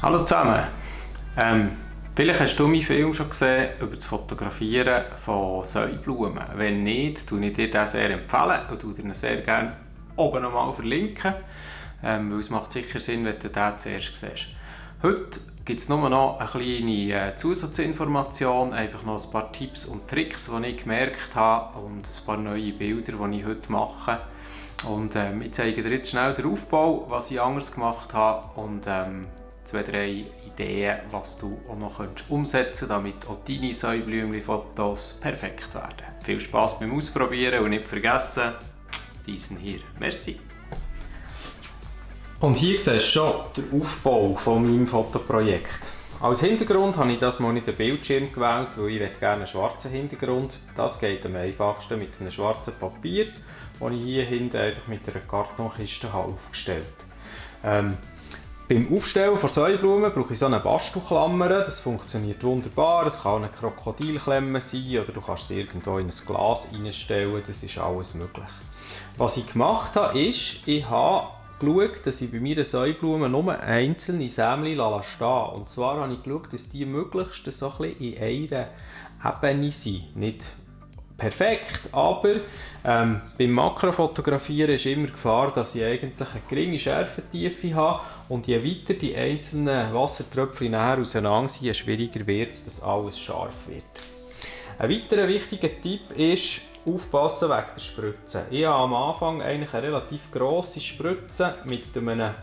Hallo zusammen! Vielleicht hast du meinen Film schon gesehen über das Fotografieren von Säublumen. Wenn nicht, empfehle ich dir den sehr empfehlen und dir ihn sehr gerne oben nochmal verlinken, weil es macht sicher Sinn, wenn du den zuerst siehst. Heute gibt es nur noch eine kleine Zusatzinformation, einfach noch ein paar Tipps und Tricks, die ich gemerkt habe und ein paar neue Bilder, die ich heute mache. Und ich zeige dir jetzt schnell den Aufbau, was ich anders gemacht habe und 2-3 Ideen, was du auch noch umsetzen könntest, damit auch deine Säublümli-Fotos perfekt werden. Viel Spaß beim Ausprobieren und nicht vergessen, diesen hier. Merci! Und hier siehst du schon den Aufbau von meinem Fotoprojekt. Als Hintergrund habe ich das mal nicht den Bildschirm gewählt, weil ich gerne einen schwarzen Hintergrund. Das geht am einfachsten mit einem schwarzen Papier, das ich hier hinten einfach mit einer Kartonkiste aufgestellt habe. Beim Aufstellen von Säublumen brauche ich so eine Bastelklammer. Das funktioniert wunderbar. Es kann eine Krokodilklemme sein oder du kannst es irgendwo in ein Glas reinstellen. Das ist alles möglich. Was ich gemacht habe, ist, ich habe geschaut, dass ich bei meinen Säublumen nur einzelne Sämli stehen. Und zwar habe ich geschaut, dass die möglichst so ein bisschen in einer Ebene sind. Nicht perfekt, aber beim Makrofotografieren ist immer die Gefahr, dass ich eigentlich eine geringe Schärfentiefe habe und je weiter die einzelnen Wassertröpfchen näher auseinander sind, je schwieriger wird es, dass alles scharf wird. Ein weiterer wichtiger Tipp ist, aufpassen wegen der Spritze. Ich habe am Anfang eigentlich eine relativ grosse Spritze mit einer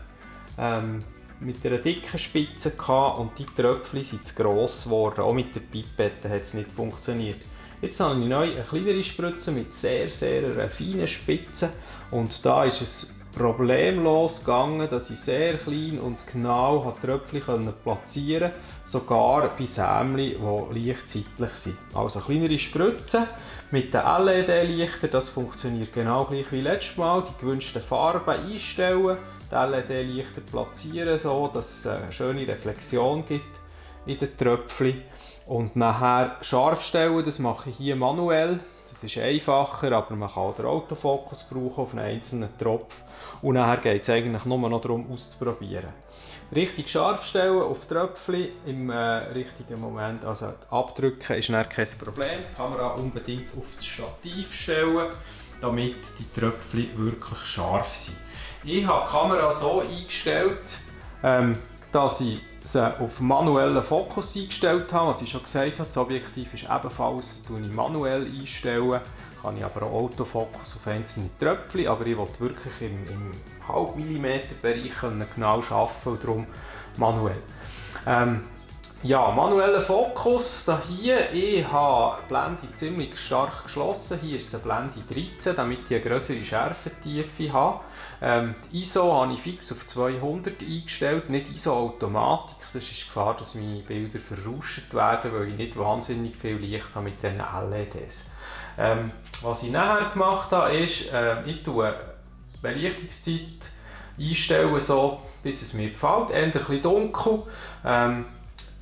dicken Spitze gehabt und die Tröpfchen sind zu gross geworden. Auch mit der Pipette hat es nicht funktioniert. Jetzt habe ich neu eine kleinere Spritze mit sehr feinen Spitzen und da ist es problemlos gegangen, dass ich sehr klein und genau Tröpfchen platzieren konnte, sogar bei Sämli, die leicht seitlich sind. Also kleinere Spritze mit den LED-Lichtern, das funktioniert genau gleich wie letztes Mal. Die gewünschten Farben einstellen, die LED-Lichter platzieren, so dass es eine schöne Reflexion gibt in den Tröpfchen. Und nachher scharf stellen, das mache ich hier manuell. Das ist einfacher, aber man kann auch den Autofokus brauchen auf einen einzelnen Tropf. Und nachher geht es eigentlich nur noch darum, auszuprobieren. Richtig scharf stellen auf Tröpfchen im richtigen Moment, also abdrücken ist dann kein Problem. Die Kamera unbedingt auf das Stativ stellen, damit die Tröpfchen wirklich scharf sind. Ich habe die Kamera so eingestellt, dass ich sie auf manuellen Fokus eingestellt habe, was ich schon gesagt habe. Das Objektiv ist ebenfalls manuell einstellen. Kann ich aber auch Autofokus auf einzelne Tröpfchen, aber ich will wirklich im halb Millimeter Bereich genau arbeiten und darum manuell. Ja, manueller Fokus hier. Ich habe die Blende ziemlich stark geschlossen. Hier ist es eine Blende 13, damit ich eine größere Schärfentiefe habe. Die ISO habe ich fix auf 200 eingestellt, nicht ISO Automatik. Sonst ist die Gefahr, dass meine Bilder verrauscht werden, weil ich nicht wahnsinnig viel Licht habe mit diesen LEDs. Was ich nachher gemacht habe, ist, ich tue Belichtungszeit einstellen, so, bis es mir gefällt. Eher ein bisschen dunkel.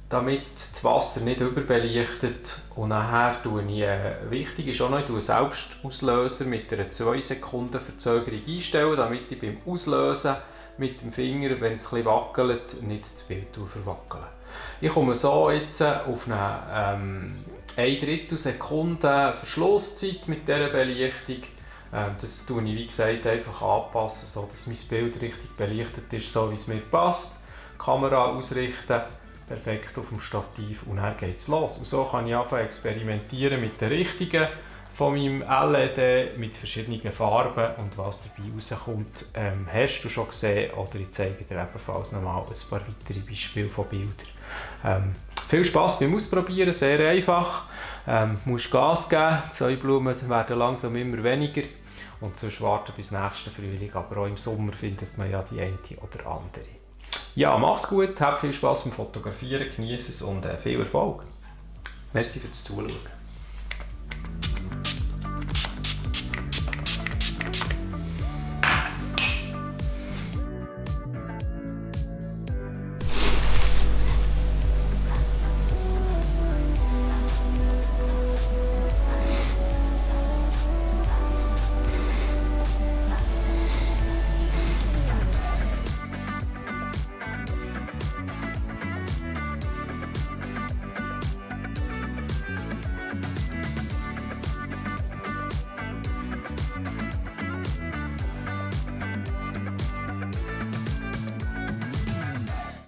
Damit das Wasser nicht überbelichtet. Und nachher tue ich, wichtig ist auch noch, ich tue Selbstauslöser mit einer 2 Sekunden Verzögerung einstellen, damit ich beim Auslösen mit dem Finger, wenn es etwas wackelt, nicht das Bild verwackeln. Ich komme so jetzt auf eine 1/3 Sekunde Verschlusszeit mit dieser Belichtung. Das tue ich, wie gesagt, einfach anpassen, so dass mein Bild richtig belichtet ist, so wie es mir passt. Kamera ausrichten. Perfekt auf dem Stativ und dann geht es los. Und so kann ich anfangen experimentieren mit den richtigen von meinem LED mit verschiedenen Farben und was dabei rauskommt, hast du schon gesehen oder ich zeige dir ebenfalls nochmal ein paar weitere Beispiele von Bildern. Viel Spaß beim Ausprobieren, sehr einfach. Musst Gas geben, Säublumen werden langsam immer weniger und sonst warten bis nächsten Frühling, aber auch im Sommer findet man ja die eine oder andere. Ja, mach's gut, hab viel Spaß beim Fotografieren, genieße es und viel Erfolg. Merci fürs Zuschauen.